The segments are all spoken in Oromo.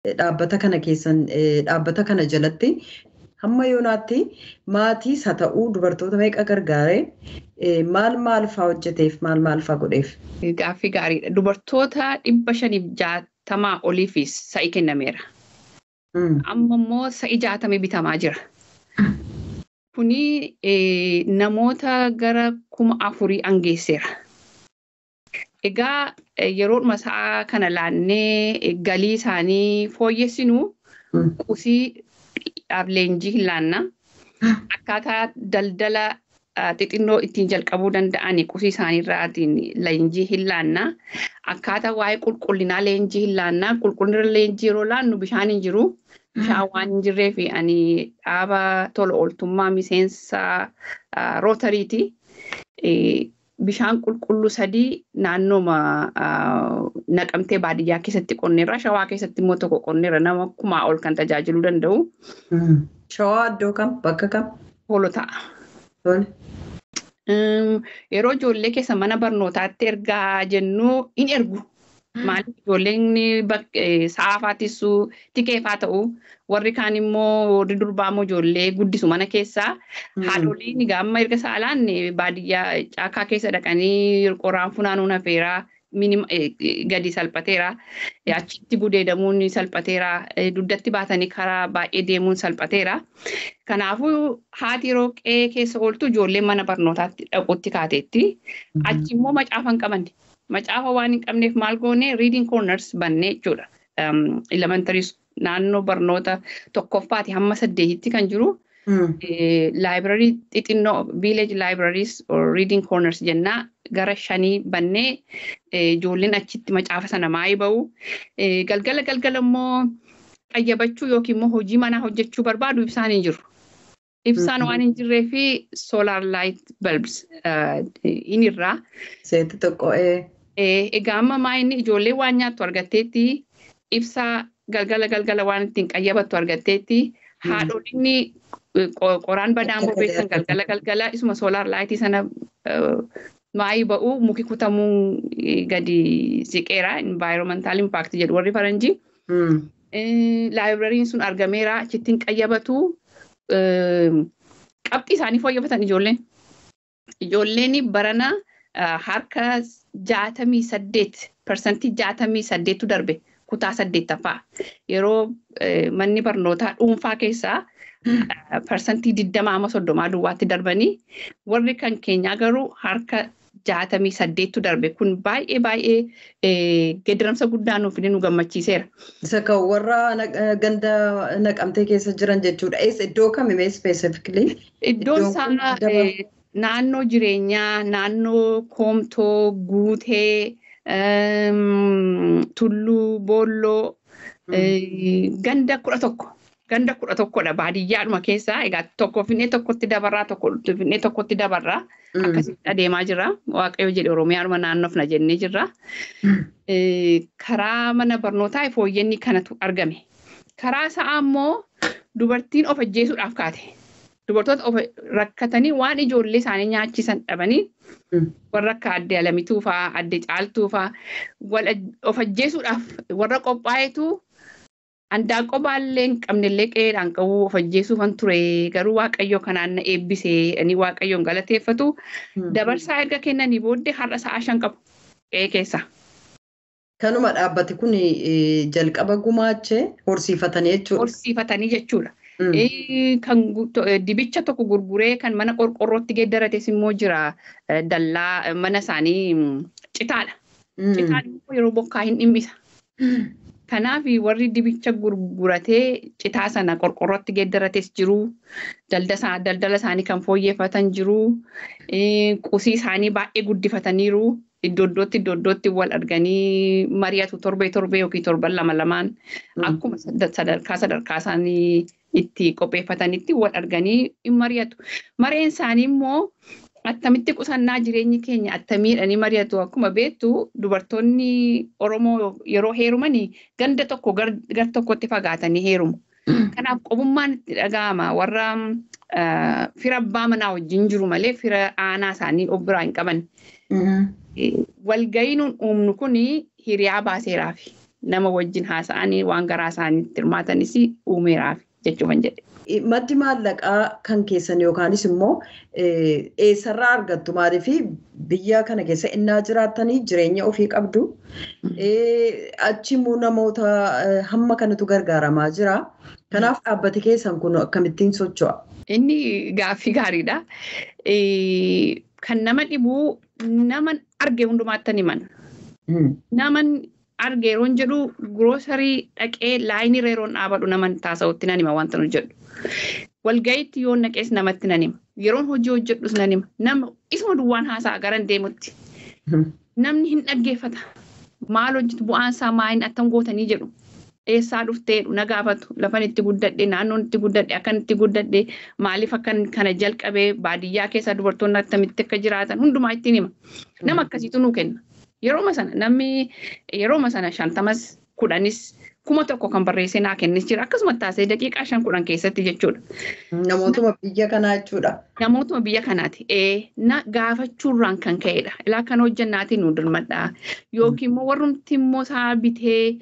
Dhaabbata kana keessan, dhaabbata kana jalatti hamma yoonaatti maatiis haa ta'uu dubartoota meeqa gargaaree, maal maal faa hojjeteef, maal maal faa godheef? Gaaffii gaariidha. Dubartoota 560 oliifis sa'i kennameera. Amma immoo sa'i 60 bitamaa jira. Kuni namoota gara 4,000 angeesseera. Egaa yeroodhuma sa'a kana laannee galii isaanii fooyyessinu, qusii leenjii hin laanna. Akkaataa daldala xixinnoo ittiin jalqabuu danda'an qusii isaaniirraatiin leenjii hin laanna. Akkaataa waa'ee qulqullinaa leenjii hin laanna. Qulqullina leenjii yeroo laannu bishaan hin jiru. Bishaan waan hin jirreef, ani dhaaba tola ooltummaa miseensa Rotaryti. Bishaan qulqulluu sadii naannooma Naqamtee baadiyyaa keessatti qonneerra. Shawaa keessatti immoo tokko qonneerra, nama 1000 ol kan tajaajiluu danda'u. Shawaa iddoo kam? Bakka kam? Hoolotaa. Yeroo ijoollee keessa mana barnootaatti ergaa jennu hin ergu. Maaliif? Ijoolleen sa'aafaa tissuu tikeefaa ta'u, warri kaan immoo, warri durbaa immoo ijoollee guddisu mana keessaa. Haadholiin egaa amma erga saalaan baadiyyaa caakaa keessa dhaqanii qoraan funaanuun hafeeraa, gadi salphateera. Achitti gudeedamuun salphateera. Dugdatti baatanii karaa baay'ee deemuun salphateera. Kanaafuu haati yeroo qe'ee keessa ooltu ijoolleen mana barnootaatti dhaquutti kaateetti. Achi immoo macaafa hin qaban. Macaafa waan hin qabneef maal goone? Reading corners bannee jechuudha. Elementary, naannoo barnoota tokkoffaati hamma saddeetitti kan jiru. Library xixinnoo, village libraries or reading corners jennaa, gara shanii bannee ijoolleen achitti macaafa sana maayii ba'u. Galgala galgala immoo qayyabachuu yookiin immoo hojii manaa hojjechuu barbaadu, ibsaan hin jiru. Ibsaan waan hin jirree fi solar light bulbs in irraa. Seetti tokko. Egaa amma maayinni ijoollee waan nyaattu argatteetti, ibsaa galgala galgala waan ittiin qayyabattu argatteetti, haadholiin qoraan badaan bobeessan galgala galgala isuma solar lightii sana maayii ba'u, muki kutamuu gadi siqeera, environmental impact jedhu warri faranjii. Libraryn sun argameera, achittiin qayyabatu, qabxii isaanii fooyyeffatan ijoolleen. Ijoolleen barana harka 68, 68%tu darbe kutaa saddeettaffaa. Yeroo manni barnootaa dhuunfaa keessaa 20% amma 30 duwwaatti darbanii, warri kan keenyaa garuu harka 68tu darbe. Kun baay'ee baay'ee geeddaramsa guddaa nuuf fide, nu gammachiiseera. Isa kan warra ganda Naqamtee keessa jiran jechuudha. Eessa, iddoo kami mee specifically? Iddoon isaa naannoo jireenyaa, naannoo Koomtoo, Guutee, Tulluu, Boolloo, ganda 11. Ganda 11dha baadiyyaadhuma keessaa. Egaa tokko finnee tokkotti dabarraa, tokko finnee tokkotti dabarraa. Akkasitti adeemaa jira. Waaqayyo jedhe Oromiyaadhuma naannofna jennee jirra. Karaa mana barnootaa fooyyeenni kanatu argame. Karaa sa'aa immoo dubartiin of ajjeesuudhaaf kaate. Dubartoota of rakkatanii waan ijoollee isaanii nyaachisan dhabanii, warra akka adde Alamituu fa'aa, adde Caaltuu fa'aa of ajjeesuudhaaf warra qophaa'etu, handaaqqoo baallee hin qabnellee qe'eedhaan qabu, of ajjeesuufan ture, garuu Waaqayyo kanaan na eebbisee ani Waaqayyoon galateeffatu. Dabarsaa erga kennanii booddee har'a sa'a 5 qabu qe'ee keessa. Kanuma dhaabbati kun jalqaba gumaachee horsiifatanii jechuudha. Horsiifatanii jechuudha. Kan dibicha tokko gurguree kan mana qorqorrootti geeddarates immoo jira. Dallaa mana isaanii citaadha. Citaan immoo yeroo bokkaa hin dhimmisa. Kanaaf warri dibicha gurguratee citaa sana qorqorrootti geeddarates jiru. Daldala isaanii kan fooyyeffatan jiru. Qusii isaanii baay'ee guddifataniiru. Iddoo iddootti iddoo iddootti wal arganii mari'atu, torbee torbee yookiin torban lama lamaan, akkuma sadarkaa sadarkaa isaanii itti qopheeffatanitti wal arganii hin mari'atu. Mareen isaanii immoo attamitti qusannaa, jireenyi keenya attamiidhanii mari'atu. Akkuma beektu dubartoonni Oromoo yeroo heerumanii ganda tokko gar tokkotti fagaatanii heerumu. Kanaaf qobummaan itti dhaga'ama, warra fira abbaa manaa wajjin jiru malee fira aanaa isaanii of biraa hin qaban. Walga'iin uumnu kun hiriyaa baaseeraafi. nama wajjin haasa'anii waan garaa isaaniitti hirmaatanis uumeeraaf jechuufan jedhe. Maddi maallaqaa kan keessan yookaanis immoo eessarraa argattu? Maaliif biyya kana keessa innaa jiraattanii jireenya ofii qabdu. Achi immoo namoota hamma kanatu gargaaramaa jira. Kanaaf dhaabbati keessan kun akkamittiin socho'a? Inni gaaffii gaariidha. Kan nama dhibu nama arge hundumaatti himan. Naman arge yeroon jedhu grocery dhaqee line yeroon dhaabadhu naman taasa'utti nan hima wanta nu jedhu. Walga'iitti yoon naqees namatti nan hima. Yeroon hojii hojjedhus nan hima. Nama isuma duwwaan haasa'a garan deemutti. Namni hin dhaggeeffata. Maal hojjetu, bu'aan isaa maaliin, attam gootanii jedhu. Eessaa dhuftee na gaafatu. Lafan itti guddadhe, naannoon itti guddadhe, akkan itti guddadhe, maaliif akkan kana jalqabee, baadiyyaa keessa dubartoonni attamitti akka jiraatan hundumaa ittiin hima. Nama akkasiitu nuu kenna. Yerooma sana namni yerooma sana 50s 10s 1000 kan barreessee naa kennis jira. Akkasuma taasisee daqiiqaa 5-10 keessatti jechuudha. Namootuma biyya kanaa jechuudha. Namootuma biyya kanaati. Na gaafachuurraan kan ka'edha. Ilaa kan hojjannaatiin nu dirmadhaa. Yookiin immoo warrumti immoo sa'a bitee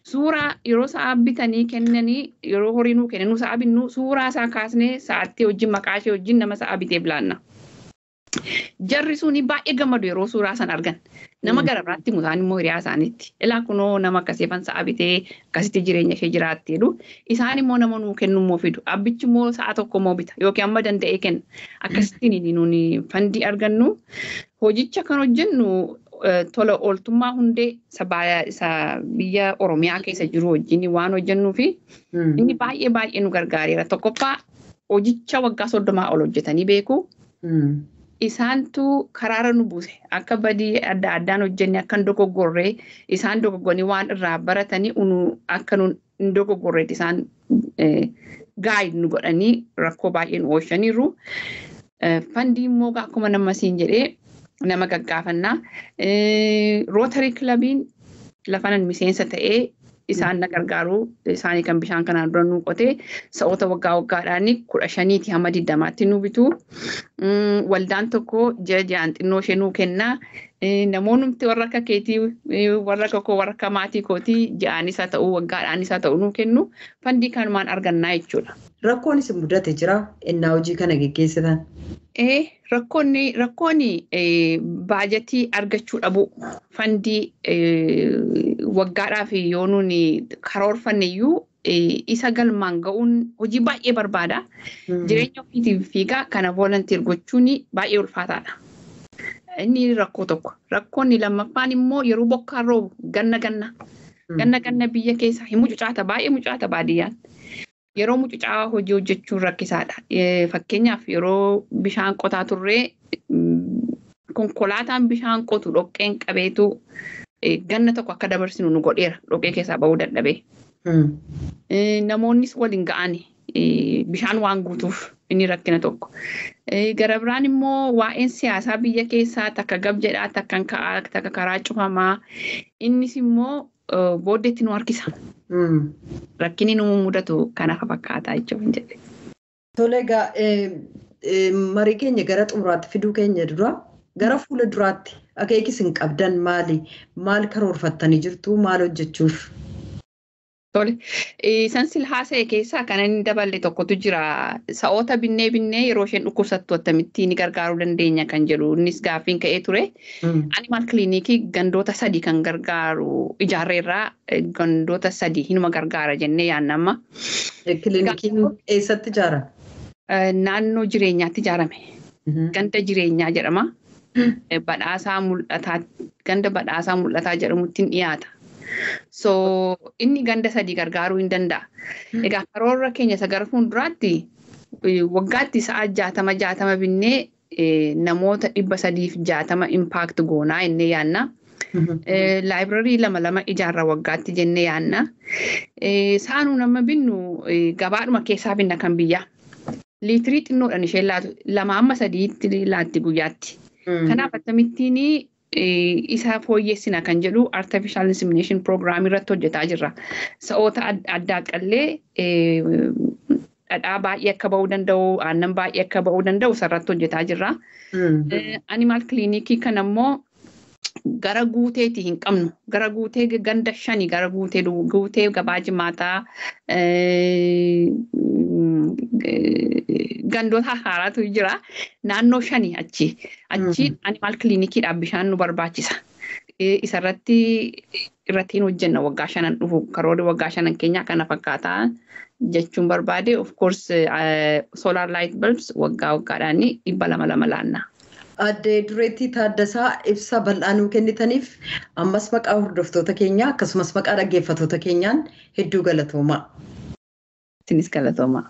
suuraa yeroo sa'a bitanii kennanii, yeroo horii nuu kennan sa'a binnu suuraa isaa kaasnee sa'aatti wajjin maqaa ishee wajjin nama sa'a bitee bilaanna. Jarri suni baay'ee gammadu yeroo suuraa sana argan. Nama gara biraatti mutaan immoo hiriyaa isaaniitti. Ilaa kunoo nama akkasiifan sa'a bitee akkasitti jireenya ishee jiraatti jedhu. Isaan immoo nama nuu kennu immoo fidu. Abbichi immoo sa'a tokko immoo bita yookiin amma danda'ee kenna. Akkasittiin nuuni fund argannu. Hojicha kan hojjennu tola ooltummaa hundee isa biyya Oromiyaa keessa jiru wajjin waan hojjennuu fi inni baay'ee baay'ee nu gargaareera. Tokkoffaa, hojicha waggaa 30 ol hojjetanii beeku. Isaantu karaara nu buuse. Akka badii adda addaan hojjenne, akka hin dogoggorree, isaan dogoggoranii waan irraa baratanii akka nu hin dogoggorreetti isaan guide nu godhanii rakkoo baay'ee nu oolchaniiru. Fund immoo akkuma nama siin jedhee nama gaggaafannaa. Rotary Clubiin lafanan miseensa ta'ee isaan na gargaaru. Isaanii kan bishaan kanaan dura nuu qotee sa'oota waggaa waggaadhaan 15ti hamma 20tti nu bitu. Waldaan tokko ji'a ji'aan xinnoo ishee nuu kenna. Namoonni warra akka keetii, warra akka koo, warra akka maatii kootii ji'aanis haa ta'u waggaadhaanis haa ta'u nuu kennu. Fund kanumaan argannaa jechuudha. Rakkoon isin mudate jira innaa hojii kana geggeessitan? Rakkoonni baajatii argachuu dhabu. Fund waggaadhaaf yoo nuuni karoorfanne iyyuu isa galmaan ga'uun hojii baay'ee barbaada. Jireenya ofiitiif fiigaa kana volunteer gochuun baay'ee ulfaataadha. Inni rakkoo tokko. Rakkoonni lammaffaan immoo yeroo bokkaan roobu ganna ganna. Ganna ganna biyya keessa hin mucucaata, baay'ee mucucaata baadiyyaan. Yeroo mucucaa hojii hojjechuun rakkisaadha. Fakkeenyaaf, yeroo bishaan qotaa turree konkolaataan bishaan qotu dhoqqeen qabeetu ganna tokko akka dabarsinu nu godheera, dhoqqee keessaa bahuu dadhabee. Namoonnis waliin ga'ani bishaan waan guutuuf, inni rakkina tokko. Gara biraan immoo waa'een siyaasaa biyya keessaa takka gab jedhaa, takka ka'aa, takka karaa cufamaa, innis immoo booddeetti nu harkisa. Rakkinni nu mudatu kana fakkaataa jechuun jedhe. Tole, egaa marii keenya gara xumuraatti fiduu keenya dura, gara fuula duraatti akeeki isin qabdan maali? Maal karoorfattanii jirtu? Maal hojjechuuf? Tole, isan sil haasa'e keessaa kan inni daballe tokkotu jira. Sa'oota binnee binnee yeroo isheen dhukkubsattu akkamittiin ni gargaaruu dandeenya kan jedhu innis gaaffiin ka'ee ture. Animal clinic gandoota sadii kan gargaaru ijaarreerraa, gandoota sadii hinuma gargaara jennee yaadna amma. Kilinikiin eessatti ijaarame? Naannoo jireenyaatti ijaarame. Ganda jireenyaa jedhama. Badhaasaa Mul'ataa, ganda Badhaasaa Mul'ataa jedhamutti dhiyaata. So inni ganda sadii gargaaruu hin danda'a. Egaa karoora keenya isa gara fuulduraatti waggaatti sa'a 60 60 binnee namoota 360 impact goonaa jennee yaadna. Library lama lama ijaarra waggaatti jennee yaadna. Saanuu nama binnu gabaadhuma keessaa binna kan biyyaa. Liitirii xinnoodhaan isheen laatu lama amma sadiitti laatti guyyaatti. Kanaaf akkamittiin isa fooyyessina kan jedhu artificial insemination program irratti hojjetaa jirra. Sa'oota addaa qallee dhadhaa baay'ee akka ba'uu danda'u, aannan baay'ee akka ba'uu danda'u isarratti hojjetaa jirra. Animal clinic kana immoo Gara guuteeti hin qabnu. Gara guutee ganda 5 gara guutee guutee gabaa jimaataa gandoota haaraatu jira. Naannoo 5 achi. Achi animal clinic-iidhaaf bishaan nu barbaachisa. Isarratti irratti hin hojjenna waggaa 5 dhufu, karoorri waggaa 5 keenyaa kana fakkaataa jechuun barbaade. Of course, solar light bulbs waggaa waggaadhaan 200 laanna. Addee Dureettii Taaddasaa, ibsa bal'aa nuu kennitaniif ammas maqaa hordoftoota keenyaa akkasumas maqaa dhaggeeffattoota keenyaan hedduu galatoomaa. Isinis galatoomaa.